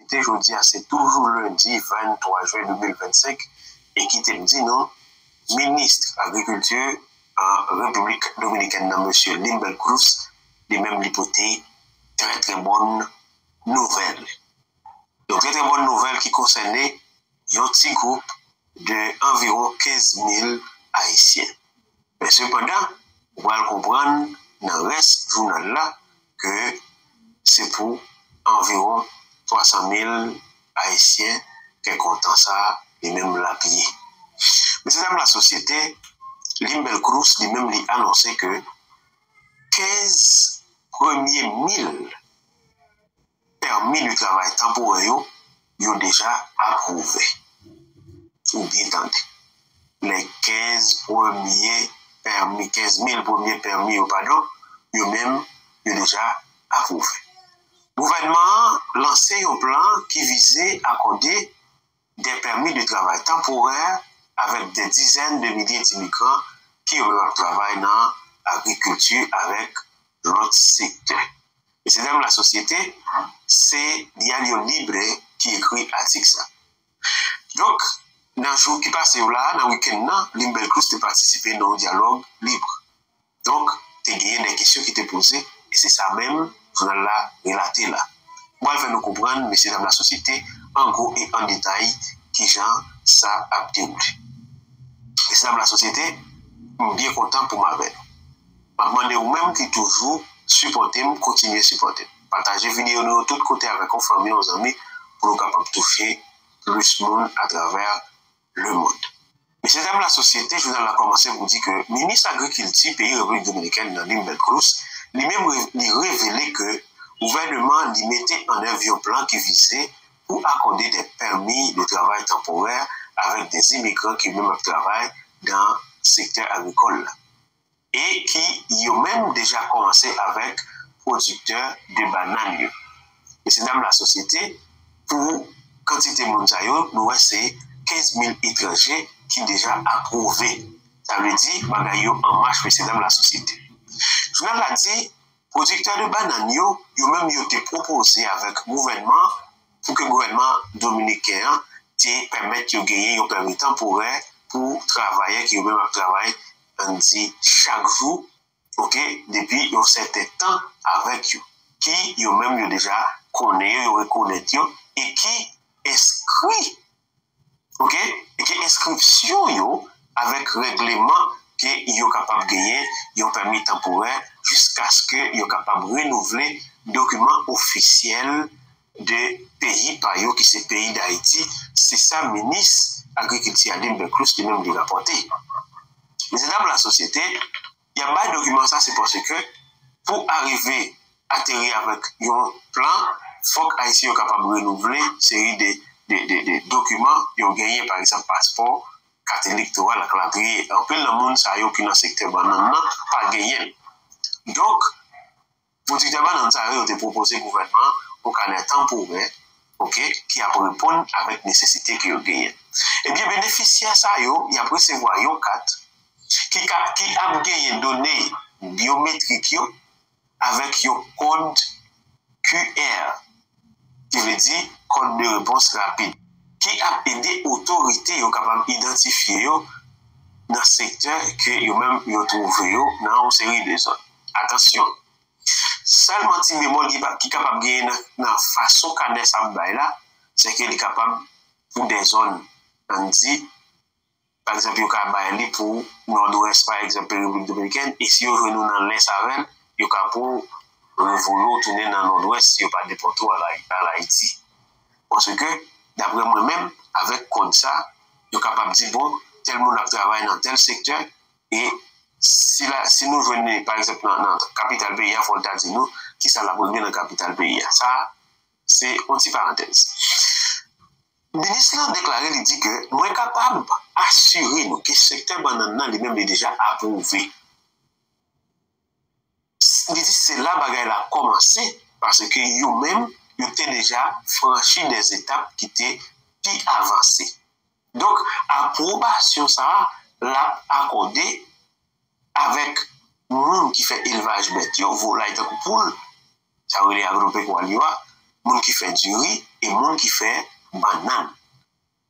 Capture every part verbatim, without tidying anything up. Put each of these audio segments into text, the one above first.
Te jodi a, se toujou lendi venntwa jen de mil vennsenk, e kite m di nou, minis agrikilti an Repiblik Dominikèn nan, mesye Limber Cruz, li menm li pote trè, trè bòn nouvèl. Donk, trè, trè bòn nouvèl ki konsène yon ti gwoup de anviwon kenz mil Ayisyen. Men sepandan, ou pral konprann nan rès jounal la ke se pou anviwon twa san mil Ayisyen kè kontan sa a li menm l ap ye. Mesye dam lasosyete, Limber Cruz li menm li anonse ke kenz premye mil pèmi de travay tanporè yo, yo deja apwouve. Ou byen tande. Lè kenz premye pèmi, kenz mil premye pèmi yo, padon, yo menm, yo deja apwouve. Gouvènman an lanse yon plan ki vize akòde de pèmi de travay tanporè avèk de dizèn de milye d imigran ki yo menm ap travay nan agrikilti avèk lòt sektè. Mesye dam lasosyete, se Diario Libre ki ekri atik sa. Donk, nan jou ki pase yo la, nan wikenn nan, Limber Cruz te patisipe nan yon dyalòg lib. Donk, te genyen de kesyon ki te poze, e se sa menm jounal la relate la. M pral fè nou konprann, mesye dam lasosyete, an gwo e an detay, kijan sa ap dewoule. Mesye dam lasosyete, m byen kontan pou m avè nou. M ap mande ou menm ki toujou sipòte m, kontinye sipòte m. Pataje videyo nou yo tout kote avèk yon fanmi, yon zanmi, pou nou kapab touche plis moun atravè lemonn. Mesye dam lasosyete, jounal la kòmanse pou di ke minis agrikilti peyi Repiblik Dominikèn nan, Limber Cruz, li menm re- li revele ke gouvènman an li mete an èv yon plan ki vize pou akòde de pèmi de travay tanporè avèk de imigran ki menm ap travay nan sektè agrikòl la. E ki yo menm deja kòmanse avèk pwodiktè de banann yo. Mesye dam lasosyete, pou kantite moun sa yo, nou wè se kenz mil etranje ki deja apwouve. Sa vle di, bagay yo an mach, mesye dam lasosyete. Jounal la di, pwodiktè de banann yo, yo menm yo te pwopoze avèk gouvènman pou ke gouvènman dominiken an te pèmèt yo genyen yon pèmi tanporè pou travayè ki yo menm ap travay, ann di, chak jou, oke, depi yon sèten tan avèk yo, ki yo menm yo deja konnen yo, yo rekonèt yo, e ki enskri, oke, e ki enskripsyon yo avèk règleman ke yo kapab genyen yon pèmi tanporè jiskaske yo kapab renouvle dokiman ofisyèl de peyi pa yo, ki se peyi Dayiti. Se sa minis agrikilti a, Limber Cruz, li menm li rapòte. Mesye dam lasosyete, y ap bay dokiman sa, se paske pou arive ateri avèk yon plan, fòk Ayisyen yo kapab renouvle seri de, de, de, de dokiman yo genyen, pa egzanp, paspò, kat elektoral ak latriye. Anpil nan moun sa yo ki nan sektè bannann nan pa genyen l. Donk, pwodiktè bannann sa yo, yo te pwopoze gouvènman an yon kanè tanporè, oke, ki ap reponn avèk nesesite ke yo genyen. Ebyen, benefisyè sa yo, y ap resevwa yon kat ki ka, ki ap genyen done byometrik yo avèk yon kòd Q R, ki vle di kòd de repons rapid, ki ap ede otorite yo kapab idantifye yo nan sektè ke yo menm yo twouve yo nan yon seri de zòn. Atansyon, sèlman ti bemòl ki pa, ki kapab genyen nan, nan fason kanè sa ap bay la, se ke li kapab pou de zòn, ann di, pa egzanp, yo ka bay li pou Nòdwès, pa egzanp, Repiblik Dominikèn, e si yo jwenn ou nan Lès avè l, yo ka pou revoye w tounen nan Nòdwès si yo pa depòte w al Ay-, al Ayiti. Paske, daprè mwen menm, avèk kòd sa, yo kapab di, bon, tèl moun ap travay nan tèl sektè, e si la, si nou jwenn li, pa egzanp, nan, nan kapital peyi a, fò l ta di nou kisa l ap regle nan kapital peyi a. Sa, se yon ti parantèz. Minis lan deklare, li di ke mwen kapab asire nou ke sektè bannann nan li menm li deja apwouve. Li di se la bagay la kòmanse, paske yo menm, yo te deja franchi de etap ki te pi avanse. Donk, apwobasyon sa a, l ap akòde avèk moun ki fè elvaj bèt yo, volay tankou poul, sa yo rele agropecuario a, moun ki fè diri e moun ki fè bannann.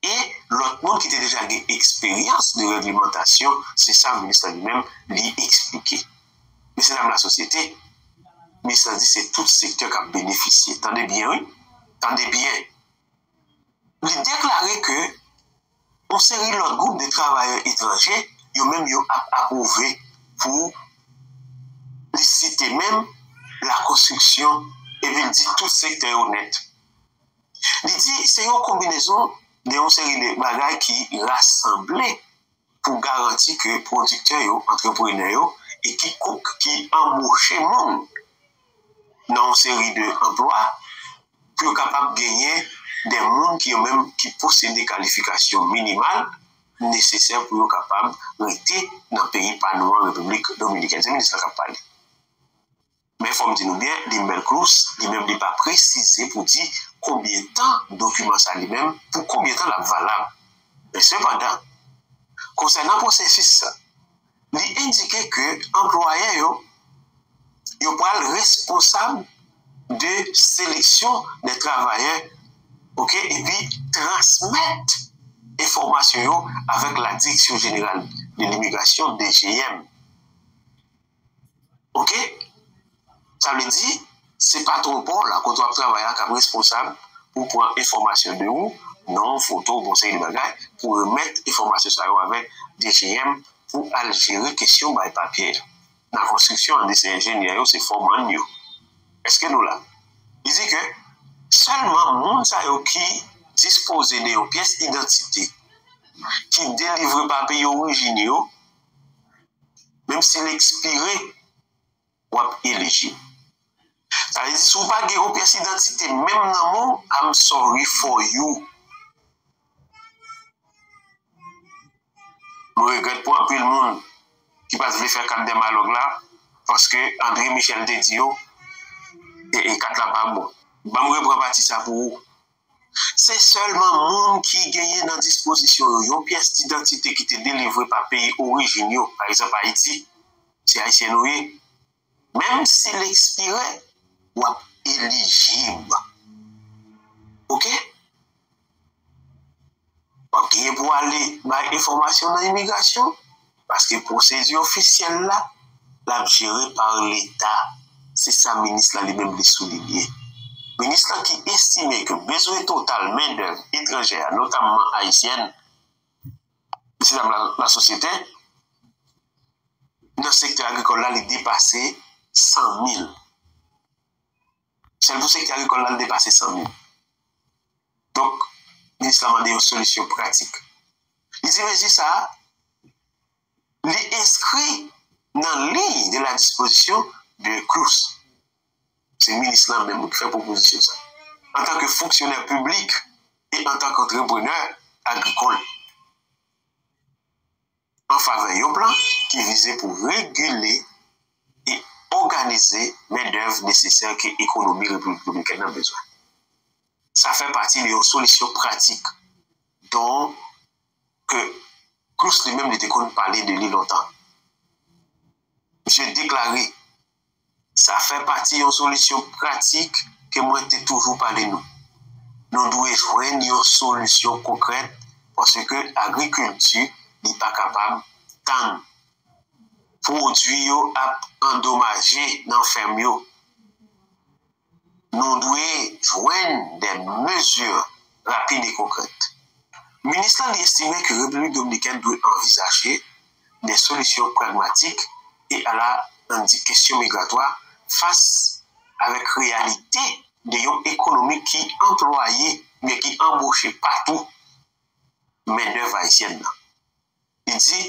E lòt moun ki te deja gen eksperyans de règlemantasyon, se sa minis la li menm li eksplike. Mesye dam lasosyete, minis la di se tout sektè k ap benefisye. Tande byen, wi. Tande byen. Li deklare ke yon seri lòt gwoup de travayè etranje, yo menm yo ap apwouve pou li site menm la konstriksyon, epi l di tout sektè yo nèt. Li di se yon konbinezon de yon seri de bagay ki rasanble pou garanti ke pwodiktè yo, antreprenè yo e kikòk ki anboche moun nan yon seri de anplwa pou yo kapab genyen de moun ki yo menm ki posede kalifikasyon minimal nesesè pou yo kapab rete nan peyi pa nou an, Repiblik Dominikèn. Se minis la k ap pale. Men fò m di nou byen, Limber Cruz, li menm li pa presize pou di konbyen tan dokiman sa li menm, pou konbyen tan l ap valab. Men sepandan, konsènan pwosesis sa, li endike ke anplwayè yo, yo pral responsab de seleksyon de travayè, oke, epi transmèt enfòmasyon yo avèk la Direction Générale de l'Immigration, D G M. Oke? Sa vle di, se patwon pa w la, kote w ap travay la, k ap responsab pou pran enfòmasyon de ou, non, foto, bon seri de bagay, pou remèt enfòmasyon sa yo avèk D G M pou al jere kesyon bay papye a. Nan konstriksyon an, se enjenyè yo, se fòmann yo. Èske nou la? Li di ke sèlman moun sa yo ki dispoze de yon pyès idantite ki delivre pa peyi orijin yo, menm si l ekspire, w ap elijib. Sa vle di, si w pa gen yon pyès idantite menm nan men w, I'm sorry for you. Mwen regrèt pou anpil moun ki pa t vle fè kat dè malòg la, paske André Michel te di yo, e, e kat la pa bon. Ban m repran pati sa pou ou. Se sèlman moun ki genyen nan dispozisyon yo yon pyès didantite ki te delivre pa peyi orijin yo, pa egzanp Ayiti, se ayisyen nou ye. Menm si l ekspire, w ap elijib. Oke? W ap genyen pou ale bay enfòmasyon nan imigrasyon, paske pwosedi ofisyèl la, l ap jere pa Leta. Se sa minis la li menm li soulinye. Minis la ki estime ke bezwen total mendèv etranjè a, notamman ayisyèn, mesye dam la, lasosyete, nan sektè agrikòl la, li depase san mil. Sèl pou sektè agrikòl la, li depase san mil. Donk, minis la mande yon solisyon pratik. Li di mezi sa a, li enskri nan liy de la dispozisyon de Cruz. Se minis la menm ki fè pwopozisyon sa. Antanke fonksyonè piblik e antanke antreprenè agrikòl. An favè yon plan ki vize pou regile e òganize mendèv nesesè ke ekonomi Repiblik Dominikèn nan bezwen. Sa fè pati de yon solisyon pratik don ke Cruz li menm li te konn pale de li lontan. Misye deklare, sa fè pati yon solisyon pratik ke mwen te toujou pale nou. Nou dwe jwenn yon solisyon konkrèt paske agrikilti li pa kapab tann. Pwodui yo ap andomaje nan fèm yo. Nou dwe jwenn de mezi rapid e konkrèt. Minis la li estime ke Repiblik Dominikèn dwe anvizaje de solisyon pragmatik e ala, ann di, kesyon migratwa fas avèk reyalite de yon ekonomi ki anplwaye oubyen ki anboche patou mendèv ayisyèn nan. Li di,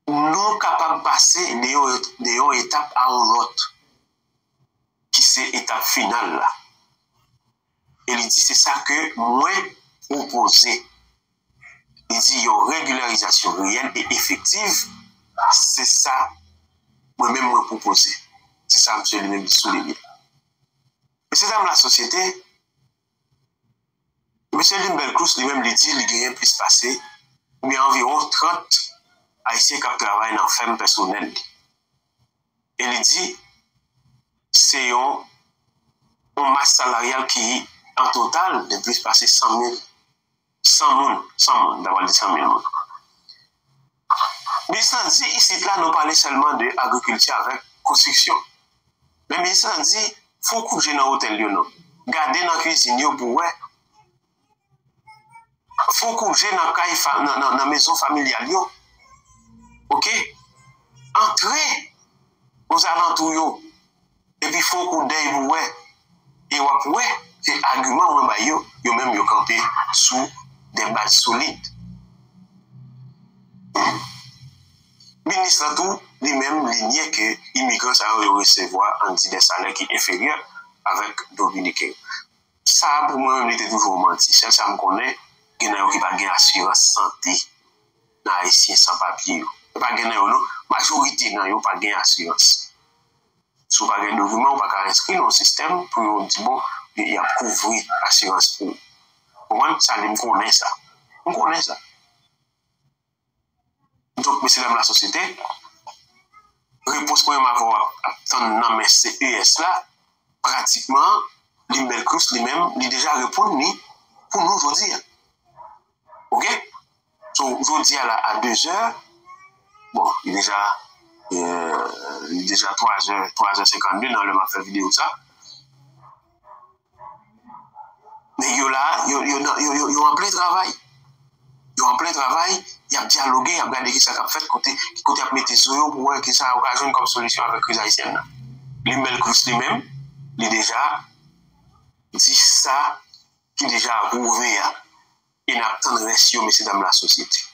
nou kapab pase de yon, de yon etap a yon lòt, ki se etap final la. E li di, se sa ke mwen pwopoze. Li di, yon regilarizasyon reyèl e efektiv, se sa mwen menm mwen pwopoze. Se sa misye li menm li soulinye. Mesye dam lasosyete, Mesye Limber Cruz li menm li di li genyen plis pase, oubyen anviwon trant ayisyen k ap travay nan fèm pèsonèl li. E li di se yon yon mas salaryal ki an total de plis pase san mil, san moun, san moun, m ta pral di san mil moun. Minis lan di isit la nou pale sèlman de agrikilti avèk konstriksyon. Men minis lan di, fè yon kout je nan otèl yo non. Gade nan kwizin yo pou wè. Fè yon kout je nan kay, nan, nan, nan mezon familyal yo. Oke? Antre ozalantou yo. Epi fè yon kout dèy pou wè. E w ap wè ke agiman mwen bay yo, yo menm yo kanpe sou de baz solid. Minis lan tou, li menm, li nye ke imigran sa yo, yo resevwa, ann di, de salè ki enferyè avèk Dominiken yo. Sa a, pou mwen menm, li te toujou yon manti. Sèl sa m konnen, gen nan yo ki pa gen asirans sante nan Ayisyen san papye yo. E pa gen nan yo non, majorite nan yo pa gen asirans. Si w pa gen dokiman, ou pa ka enskri nan yon sistèm pou yo di, bon, y ap kouvri asirans pou ou. Konprann? Sa li, m konnen sa. M konnen sa. Donk, mesye dam lasosyete, repons mwen menm avè w ap, ap tann nan men C E S la, pratikman, Limbercruz li menm, li deja reponn li pou nou jodi a. Oke? So, jodi a la, a de zè, bon, li deja, euh, li deja twa zè, twa zè senkannde nan lè m ap fè videyo sa. Nèg yo la, yo, yo, nan- yo, yo, yo an plen travay. Yo an plen travay, y ap dyaloge, y ap gade kisa k ap fèt, kote, kote y ap mete zo yo pou wè kisa yo ka jwenn kòm solisyon avèk kriz ayisyèn nan. Limbercruz li menm, li deja di sa ki deja apwouve a. E n ap tann rès yo, mesye dam lasosyete.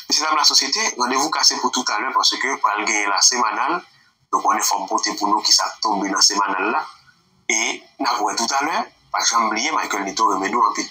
Mesye dam lasosyete, randevou kase pou toutalè paske pral genyen la semanal. Donk, konnen fò m pote pou nou kisa k tonbe nan semanal la. E n ap wè toutalè. Pa janm bliye, Michael Nito renmen nou anpil.